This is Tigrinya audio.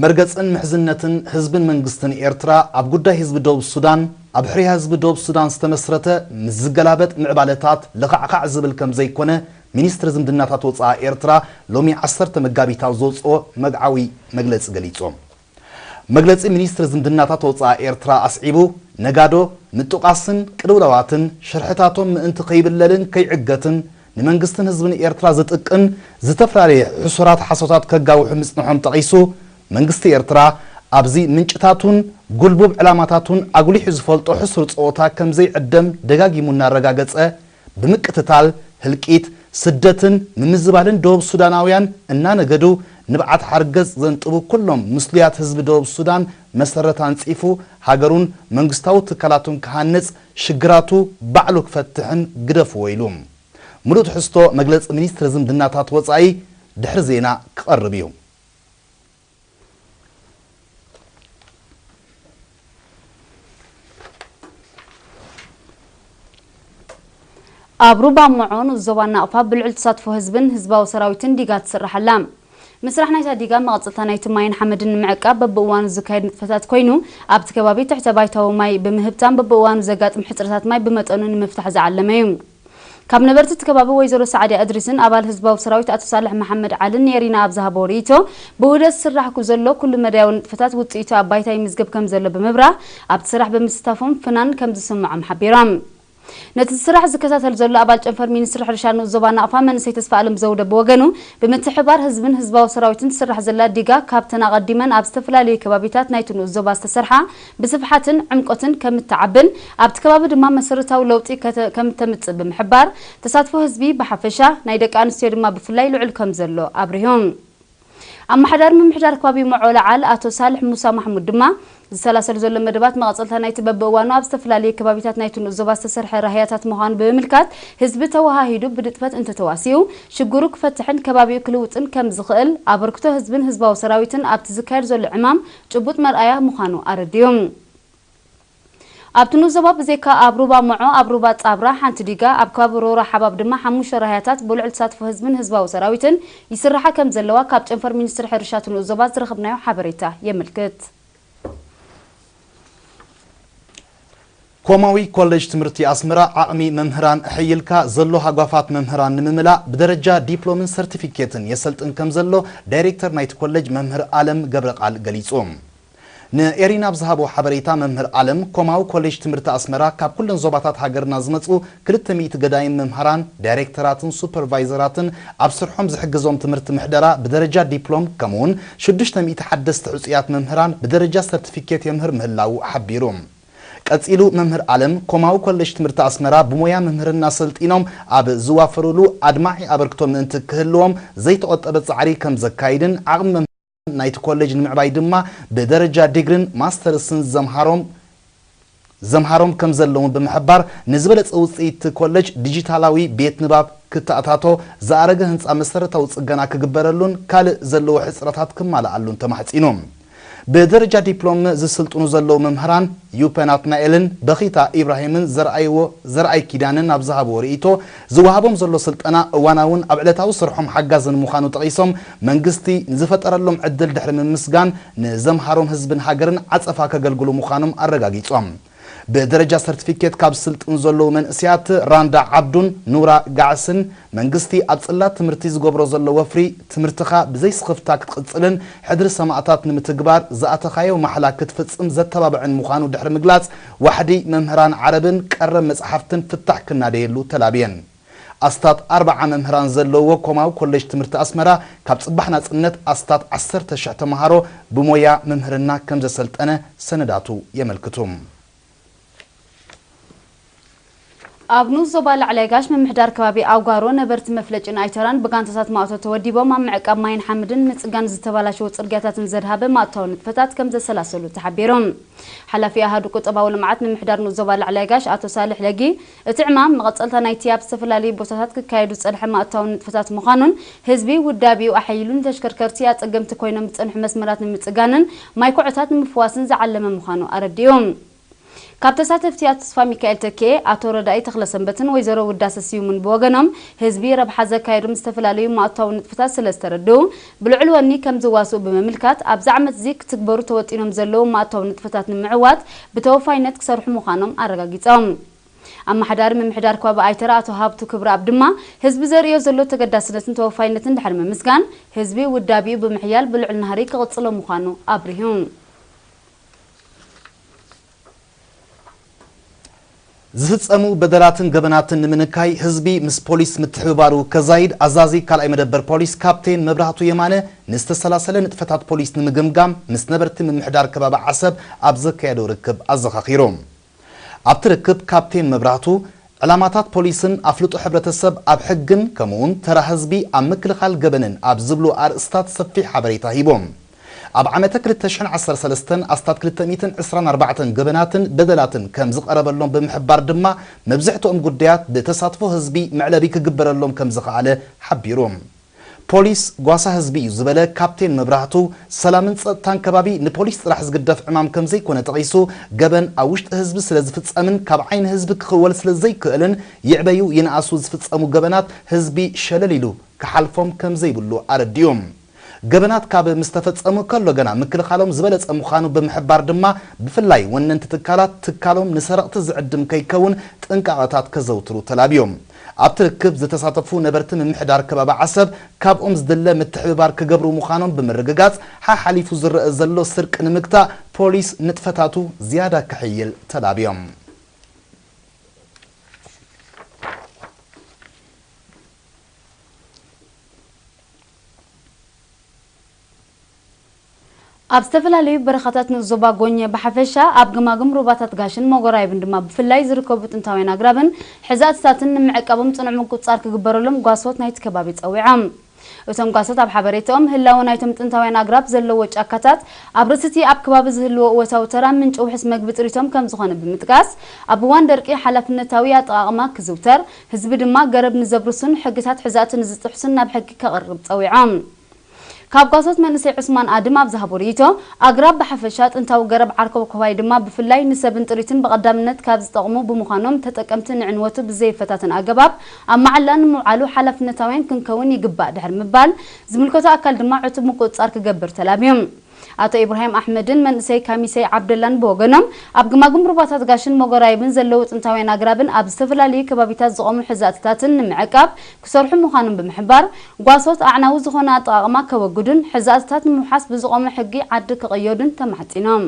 መርገጽን ምሕዝነትን ህዝብን መንግስትን ኤርትራ ኣብ ጉዳይ ህዝቢ ደቡብ ሱዳን፣ ኣብ ሕርያ ህዝቢ ደቡብ ሱዳን ዝተመስረተ ምስ ዝገላበጥ ምዕባለታት ለኻዕኻዕ ዝብል ከም ዘይኮነ ሚኒስትሪ ዝምድናታት ወጻኢ ኤርትራ ሎሚ ዓሰርተ መጋቢት ኣብ ዘውጽኦ መግዓዊ መግለጺ ገሊጹ። መግለጺ ሚኒስትሪ ዝምድናታት ወጻኢ ኤርትራ ኣስዒቡ፣ ነጋዶ፣ ምጡቓስን ቅልውላዋትን ሽርሕታቶም ምእንቲ ከይብለልን ከይዕገትን ንመንግስትን ህዝብን ኤርትራ ዝጥቅን ዝተፈላለየ ሕሱራት ሓሶታት ከጋውሑ ምጽንሖም ጠቒሱ፣ መንግስቲ ኤርትራ ኣብዚ ምንጭታቱን ጉልቡብ ዕላማታቱን ኣጉሊሑ ዝፈልጦ ሕሱር ጸወታ ከም ዘይዕደም ደጋጊሙ እናረጋገጸ፣ ብምቅትታል፣ ህልቂት፣ ስደትን ምምዝባልን ደቡብ ሱዳናውያን እናነገዱ ንብዓት ሓርገጽ ዘንጥቡ ኩሎም ምስሉያት ህዝቢ ደቡብ ሱዳን መሰረት ኣንጺፉ ሃገሩን መንግስታዊ ትካላቱን ክሃንጽ ሽግራቱ ባዕሉ ክፈትሕን ግደፍዎ ኢሉ። ምሉእ ትሕዝቶ መግለጺ ሚኒስትሪ ዝምድናታት ወጻኢ ድሕሪ ዜና ክቐርብ እዩ። ኣብ ሩባ ሞዖ ንኡስ ዞባ ናቕፋ ብልዑል ተሳትፎ ህዝብን ህዝባዊ ሰራዊትን ዲጋ ትስራሕ ኣላ። ምስራሕ ናይታ ዲጋ መቐጸልታ ናይቲ ማይን ሓመድን ንምዕቃብ በብእዋኑ ዝካየድ ንጥፈታት ኮይኑ፣ ኣብቲ ከባቢ ትሕተ ባይታዊ ማይ ብምህብታም በብእዋኑ ዘጋጥም ሕጽረታት ማይ ብመጠኑ ንምፍታሕ ዝዓለመ እዩ። ካብ ነበርቲ እቲ ከባቢ ወይዘሮ ሰዓድያ እድሪስን ኣባል ህዝባዊ ሰራዊት ኣቶ ሳልሕ መሓመድ ዓልን ንኤሪና ኣብ ዝሃቦ ርእይቶ፣ ብውህደት ዝስራሕ ዘሎ ኩሉ መዳያዊ ንጥፈታት ውጽኢቱ ኣብ ባይታ ይምዝገብ ከም ዘሎ ብምብራህ፣ ኣብቲ ስራሕ ብምስታፎም ፍናን ከም ዝስምዖም ሓቢሮም። ነቲ ስራሕ ዝከታተል ዘሎ ኣባል ጨንፈር ሚኒስትሪ ሕርሻ ንኡስ ዞባ ናቕፋ መንእሰይ ተስፋ ኣለም ዘውደ ብወገኑ፣ ብምትሕባር ህዝብን ህዝባዊ ሰራዊትን ትስራሕ ዘላ ዲጋ ካብተን ኣቐዲመን ኣብ ዝተፈላለዩ ከባቢታት ናይቲ ንኡስ ዞባ ዝተሰርሓ ብስፍሓትን ዕምቆትን ከምትዓብን ኣብቲ ከባቢ ድማ መሰረታዊ ለውጢ ከተ-፣ ከምተምጽእ ብምሕባር፣ ተሳትፎ ህዝቢ ብሓፈሻ ናይ ደቂ ኣንስትዮ ድማ ብፍላይ ልዑል ከም ዘሎ ኣብሪሆም። ኣመሓዳሪ ምምሕዳር ከባቢ ሞዖ ለዓል ኣቶ ሳልሕ ሙሳ ማሕሙድ ድማ፣ ዝሰላሰሉ ዘሎ መደባት መቐጸልታ ናይቲ በብእዋኑ ኣብ ዝተፈላለዩ ከባቢታት ናይቲ ንኡስ ዞባ ዝተሰርሐ ራህያታት ምዃኑ ብምምልካት፣ ህዝቢ ተወሃሂዱ ብንጥፈት እንተተዋሲኡ ሽግሩ ክፈትሕን ከባቢኡ ክልውጥን ከም ዝኽእል ኣበርክቶ ህዝብን ህዝባዊ ሰራዊትን ኣብቲ ዝካየድ ዘሎ ዕማም ጭቡጥ መርኣያ ምዃኑ ኣረዲኡ። ኣብቲ ንኡስ ዞባ ብዘይካ ኣብ ሩባ ሞዖ፣ ኣብ ሩባ ጻብራ ሓንቲ ዲጋ፣ ኣብ ከባቢ ሮራ ሓባብ ድማ ሓሙሽተ ራህያታት ብልዑል ተሳትፎ ህዝብን ህዝባዊ ሰራዊትን ይስርሓ ከም ዘለዋ ካብ ጨንፈር ሚኒስትሪ ሕርሻ እቲ ንኡስ ዞባ ዝረኸብናዮ ሓበሬታ የመልክት። ኮማዊ ኮሌጅ ትምህርቲ ኣስመራ ዓቕሚ መምህራን ኣሕይልካ ዘሎ ሃጓፋት መምህራን ንምምላእ ብደረጃ ዲፕሎምን ሰርቲፊኬትን የሰልጥን ከም ዘሎ ዳይሬክተር ናይቲ ኮሌጅ መምህር ኣለም ገብረቃል ገሊጹ። ንኤሪና ኣብ ዝሃቦ ሓበሬታ መምህር ኣለም፣ ኮማዊ ኮሌጅ ትምህርቲ ኣስመራ ካብ ኩለን ዞባታት ሃገርና ዝመጹ ክልተ ሚእቲ ገዳይም መምህራን፣ ዳይሬክተራትን ሱፐርቫይዘራትን ኣብ ስርሖም ዝሕግዞም ትምህርቲ ምሕደራ ብደረጃ ዲፕሎም ከምኡውን ሽዱሽተ ሚእቲ ሓደስቲ ሕጹያት መምህራን ብደረጃ ሰርቲፊኬት የምህር ምህላዉ ሓቢሩ። ቀጺሉ መምህር ኣለም፣ ኮማዊ ኮሌጅ ትምህርቲ ኣስመራ ብሞያ መምህርና ሰልጢኖም ኣብ ዝዋፈሩሉ ኣድማዒ ኣበርክቶ ምእንቲ ክህልዎም ዘይተቖጠበ ጻዕሪ ከም ዘካይድን ዓቕሚ መምህራን ናይቲ ኮሌጅ ንምዕባይ ድማ ብደረጃ ዲግሪን ማስተርስን ዘምሃሮም ዘምሃሮም ከም ዘለውን ብምሕባር፣ ንዝበለጸ ውጽኢት እቲ ኮሌጅ ዲጂታላዊ ቤት ንባብ ክተኣታቶ፣ ዝኣረገ ህንጻ መሰረታዊ ጽገና ክግበረሉን ካልእ ዘለዎ ሕጽረታት ክማልኣሉን ተማሕጺኑ። ብደረጃ ዲፕሎም ዝስልጥኑ ዘለዉ መምህራን ዩፐ ናትናኤልን በኺታ ኢብራሂምን ዘርኣይዎ፣ ዘርኣይ ኪዳንን ኣብ ዝሃብዎ ርእይቶ፣ ዝወሃቦም ዘሎ ስልጠና እዋናውን ኣብ ዕለታዊ ስርሖም ሓጋዝን ምዃኑ ጠቒሶም፣ መንግስቲ ንዝፈጠረሎም ዕድል ድሕሪ ምምስጋን፣ ንዘምሃሮም ህዝብን ሃገርን ዓጸፋ ከገልግሉ ምዃኖም ኣረጋጊጾም። ብደረጃ ሰርቲፊኬት ካብ ዝስልጥኑ ዘለዉ መንእሰያት ራንዳ ዓብዱን ኑራ ጋዕስን፣ መንግስቲ ኣብ ጽላት ትምህርቲ ዝገብሮ ዘሎ ወፍሪ፣ ትምህርትኻ ብዘይስኽፍታ ክትቕጽልን ሕድሪ ሰማእታት ንምትግባር ዝኣተኻዮ ማሕላ ክትፍጽም ዘተባብዕን ምዃኑ ድሕሪ ምግላጽ፣ ዋሕዲ መምህራን ዓረብን ቀረብ መጽሓፍትን ፍታሕ ክናደየሉ ተላብየን። ኣስታት ኣርብዓ መምህራን ዘለዎ ኮማዊ ኮሌጅ ትምህርቲ ኣስመራ፣ ካብ ጽባሕ ናጽነት ኣስታት ዓሰርተ ሽሕ ተመሃሮ ብሞያ መምህርና ከም ዘሰልጠነ ሰነዳቱ የመልክቱ። ኣብ ንኡስ ዞባ ላዕላይ ጋሽ ምምሕዳር ከባቢ ኣውጋሮ ነበርቲ መፍለጭን ኣይተራን ብጋንታታት ማእቶ ተወዲቦም ኣብ ምዕቃብ ማይን ሓመድን ምጽጋን ዝተበላሸዉ ጽርግያታትን ዘድሃበ ማእታዊ ንጥፈታት ከም ዘሰላሰሉ ተሓቢሩ። ሓላፊ ኣሃዱ ቁጠባዊ ልምዓት ምምሕዳር ንኡስ ዞባ ላዕላይ ጋሽ ኣቶ ሳልሕ ለጊ፣ እቲ ዕማም መቐጸልታ ናይቲ ኣብ ዝተፈላለዩ ቦታታት ክካየዱ ዝጸንሐ ማእታዊ ንጥፈታት ምዃኑን ህዝቢ ውዳቤኡ ኣሐይሉን ተሽከርከርቲ ኣጸገምቲ ኮይኖም ዝጸንሑ መስመራት ንምጽጋንን ማይ ኩዕታት ንምፍዋስን ዝዓለመ ምዃኑ ኣረዲኡ። ካብ ተሳተፍቲ ኣቶ ተስፋ ሚካኤል ተኬ፣ ኣቶ ረዳኢ ተኽለሰንበትን ወይዘሮ ውዳሰ ስዩምን ብወገኖም፣ ህዝቢ ረብሓ ዘካየዶም ዝተፈላለዩ ማእታዊ ንጥፈታት ስለ ዝተረድኡ፣ ብልዑል ወኒ ከም ዝዋስኡ ብምምልካት፣ ኣብዚ ዓመት እዚ ክትግበሩ ተወጢኖም ዘለዉ ማእታዊ ንጥፈታት ንምዕዋት ብተወፋይነት ክሰርሑ ምዃኖም ኣረጋጊጾም። ኣመሓዳሪ ምምሕዳር ከባቢ ኣይተረ ኣቶ ሃብቱ ክብረኣብ ድማ፣ ህዝቢ ዘርእዮ ዘሎ ተገዳስነትን ተወፋይነትን ድሕሪ ምምስጋን፣ ህዝቢ ውዳቢኡ ብምሕያል ብልዑል ናህሪ ክቕጽሎ ምዃኑ ኣብሪሁ። ዝፍጸሙ በደላትን ገበናትን ንምንካይ ህዝቢ ምስ ፖሊስ ምትሕብባሩ ከዛይድ ኣዛዚ ካልኣይ መደበር ፖሊስ ካፕቴን መብራህቱ የማነ ንዝተሰላሰለ ንጥፈታት ፖሊስ ንምግምጋም ምስ ነበርቲ ምምሕዳር ከባቢ ዓሰብ ኣብ ዘካየዶ ርክብ ኣዘኻኺሩ። ኣብቲ ርክብ ካፕቴን መብራህቱ ዕላማታት ፖሊስን ኣፍልጦ ሕብረተሰብ ኣብ ሕግን ከምኡውን ተራ ህዝቢ ኣብ ምክልኻል ገበንን ኣብ ዝብሉ ኣርእስታት ሰፊሕ ሓበሬታ ሂቦም። ኣብ ዓመተ ክልተ ሽሕን ዓሰርተ ሰለስተን ኣስታት ክልተ ሚእትን ዕስራን ኣርባዕተን ገበናትን በደላትን ከም ዝቐረበሎም ብምሕባር ድማ፣ መብዝሕትኦም ጉዳያት ብተሳትፎ ህዝቢ መዕለቢ ክግበረሎም ከም ዝኸኣለ ሓቢሩ። ፖሊስ ጓሳ ህዝቢ እዩ ዝበለ ካፕቴን መብራህቱ፣ ሰላምን ጸጥታን ከባቢ ንፖሊስ ጥራሕ ዝግደፍ ዕማም ከም ዘይኮነ ጠቒሱ፣ ገበን ኣብ ውሽጢ ህዝቢ ስለ ዝፍጸምን ካብ ዓይኒ ህዝቢ ክኽወል ስለ ዘይክእልን፣ ይዕበዩ ይንኣሱ ዝፍጸሙ ገበናት ህዝቢ ሸለል ኢሉ ክሓልፎም ከም ዘይብሉ ኣረዲኡ። ገበናት ካብ ምስ ተፈጸሙ ከሎ ገና ምክልኻሎም ዝበለጸ ምዃኑ ብምሕባር ድማ፣ ብፍላይ ወነንቲ ትካላት ትካሎም ንሰረቕቲ ዝዕድም ከይከውን ጥንቃቐታት ከዘውትሩ ተላብዮም። ኣብቲ ርክብ ዝተሳተፉ ነበርቲ ምምሕዳር ከባቢ ዓሰብ፣ ካብኦም ዝድለ ምትሕብባር ክገብሩ ምዃኖም ብምርግጋጽ፣ ሓሓሊፉ ዝረአ ዘሎ ስርቂ ንምግታእ ፖሊስ ንጥፈታቱ ዝያዳ ክሕይል ተላብዮም። ኣብ ዝተፈላለዩ በረኻታት ንኡስ ዞባ ጎኘ ብሓፈሻ፣ ኣብ ገማግም ሩባታት ጋሽን መጎራይብን ድማ ብፍላይ ዝርከቡ ጥንታውያን ኣግራብን ሕዛእትታትን ንምዕቃቦም ጽኑዕ ምቁጽጻር ክግበረሎም ጓሶት ናይቲ ከባቢ ጸዊዖም። እቶም ጓሶት ኣብ ሓበሬታኦም፣ ህላወ ናይቶም ጥንታውያን ኣግራብ ዘለዎ ጫካታት ኣብ ርእሲቲ ኣብ ከባቢ ዝህልዎ እወታዊ ተራ ምንጪ ውሕስ መግቢ ጥሪቶም ከም ዝኾነ ብምጥቃስ፣ ኣብ እዋን ደርቂ ሓላፍነታዊ ኣጠቓቕማ ክዝውተር፣ ህዝቢ ድማ ገረብ ንዘብርሱን ሕግታት ሕዛእቲ ንዝጥሕሱን ናብ ሕጊ ከቕርብ ጸዊዖም። ካብ ጓሶት መንእሰይ ዑስማን ኣድም ኣብ ዝሃቦ ርእይቶ፣ ኣግራብ ብሓፈሻ፣ ጥንታዊ ገረብ ዓርከቦኮባይ ድማ ብፍላይ ንሰብን ጥሪትን ብቐዳምነት ካብ ዝጠቕሙ ብምዃኖም፣ ተጠቀምቲ ንዕንወቱ ብዘይፈታተን ኣገባብ ኣብ መዓላ ንምውዓሉ ሓላፍነታውያን ክንከውን ይግባእ ድሕሪ ምባል፣ ዝምልከቶ ኣካል ድማ ዕቱብ ምቁጽጻር ክገብር ተላብዮም። ኣቶ ኢብራሂም ኣሕመድን መንእሰይ ካሚሰይ ዓብደላን ብወገኖም፣ ኣብ ግማግም ሩባታት ጋሽን መጎራይብን ዘለዉ ጥንታውያን ኣግራብን ኣብ ዝተፈላለዩ ከባቢታት ዝቖሙ ሕዛእትታትን ንምዕቃብ ክሰርሑ ምዃኖም ብምሕባር፣ ጓሶት ኣዕናዊ ዝኾነ ኣጠቓቕማ ከወግዱን ሕዛእትታት ንምውሓስ ብዝቖመ ሕጊ ዓዲ ክቕየዱን ተማሕጺኖም።